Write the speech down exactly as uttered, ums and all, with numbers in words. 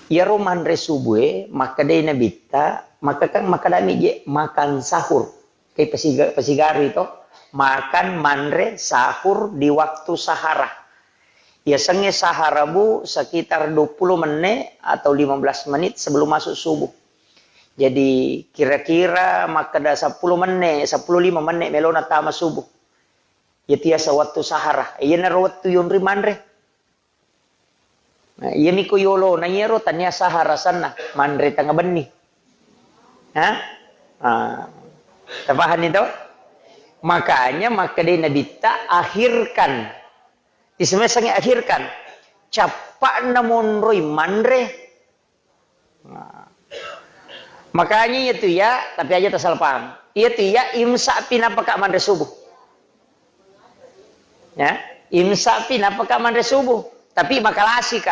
Iyaro manre subuh e, makkedai Nabitta, maka kan makkedami je makan sahur. Kai pasiga-, pasigari to, makan, manre, sahur di waktu sahara. Yasengnge sahara, Bu, sekitar dua puluh menit atau lima belas menit sebelum masuk subuh. Jadi, kira-kira makkeda seppulo menne, seppulo lima menne melona tama subuh. Iyatu yaseng wettu sahara. Iyanaro wettu yonri manre. Nah, iyami ko yolona iyaro tania sahara asenna, manre tengnga benni. Hah? Ah. Tapahanni to? Makanya makkedai Nabitta, "Akhirkan." Isemesengngi akhirkan. Cappa'na monroi manre. Nah. Makanya iyatu ya, tapi aja tasalpang. Iyatu ya, imsak pi napaka manre subuh. Ya, imsak pi napaka manre subuh. Tapi makalasika.